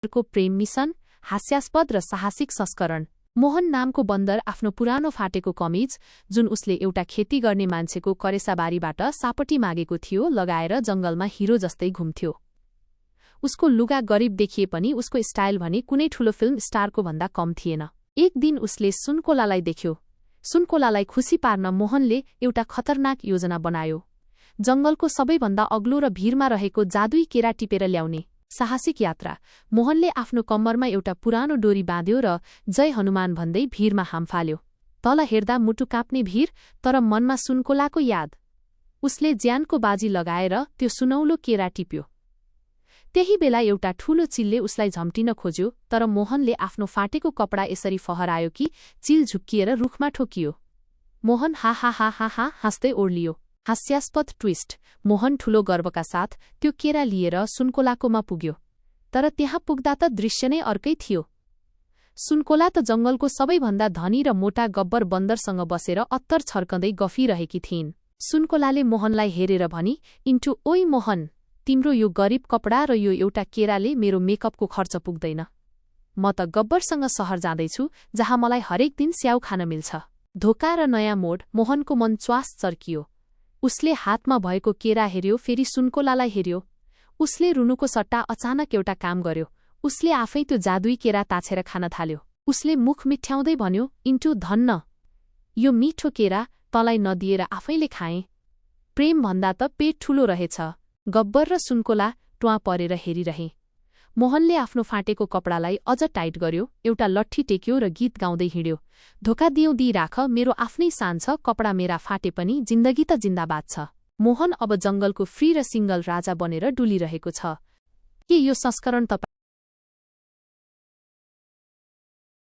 को प्रेम मिशन, हास्यास्पद र साहसिक संस्करण। मोहन नामको बन्दर आफ्नो पुरानो फाटेको कमिज, जुन उसले एउटा खेती गर्ने मान्छेको करेसाबारीबाट सापटी मागेको थियो, लगाएर जंगलमा हिरो जस्तै घुम्थ्यो। उसको लुगा गरिब देखिए पनि उसको स्टाइल भने कुनै ठूलो फिल्म स्टारको भन्दा कम थिएन। एक दिन उसले सुनकोलालाई देख्यो। सुनकोलालाई खुसी पार्न मोहनले एउटा खतरनाक योजना बनायो। जंगलको सबैभन्दा अग्लो र भिरमा रहेको जादुई केरा टिपेर ल्याउने साहसिक यात्रा। मोहनले आफ्नो कम्मरमा एउटा पुरानो डोरी बाँध्यो र जय हनुमान भन्दै भिरमा हामफाल्यो। तल हेर्दा मुटु काप्ने भिर, तर मनमा सुनकोलाको याद। उसले ज्यानको बाजी लगाएर त्यो सुनौलो केरा टिप्यो। त्यही बेला एउटा ठूलो चिलले उसलाई झम्टिन खोज्यो, तर मोहनले आफ्नो फाटेको कपडा यसरी फहरायो कि चिल झुक्किएर रुखमा ठोकियो। मोहन हा हा हा हा हा हाँस्दै ओर्लियो। हास्यास्पद ट्विस्ट। मोहन ठूलो गर्वका साथ त्यो केरा लिएर सुनकोलाकोमा पुग्यो। तर त्यहाँ पुग्दा त दृश्य नै अर्कै थियो। सुनकोला त जंगलको सबैभन्दा धनी र मोटा गब्बर बन्दरसँग बसेर अत्तर छर्कँदै गफिरहेकी थिइन्। सुनकोलाले मोहनलाई हेरेर भनी, "इन्टु ओइ मोहन, तिम्रो यो गरिब कपडा र यो एउटा केराले मेरो मेकअपको खर्च पुग्दैन। म त गब्बरसँग सहर जाँदैछु, जहाँ मलाई हरेक दिन स्याउ खान मिल्छ।" धोका र नयाँ मोड। मोहनको मन च्वास चर्कियो। उसले हातमा भएको केरा हेर्यो, फेरि सुनकोलालाई हेर्यो। उसले रुनुको सट्टा अचानक एउटा काम गर्यो। उसले आफै त्यो जादुई केरा ताछेर खान थाल्यो। उसले मुख मिठ्याउँदै भन्यो, "इन्टु धन्न, यो मिठो केरा तँलाई नदिएर आफैले खाएँ।" प्रेम भन्दा त पेट ठूलो रहेछ। गब्बर र सुनकोला ट्वाँ परेर हेरिरहे। मोहनले आफ्नो फाटेको कपडालाई अझ टाइट गर्यो, एउटा लट्ठी टेक्यो र गीत गाउँदै हिँड्यो। धोका दिउँ दिई राख, मेरो आफ्नै सान छ, कपडा मेरा फाटे पनि जिन्दगी त जिन्दाबाद छ। मोहन अब जंगलको फ्री र सिंगल राजा बनेर डुलिरहेको छ। के यो संस्करण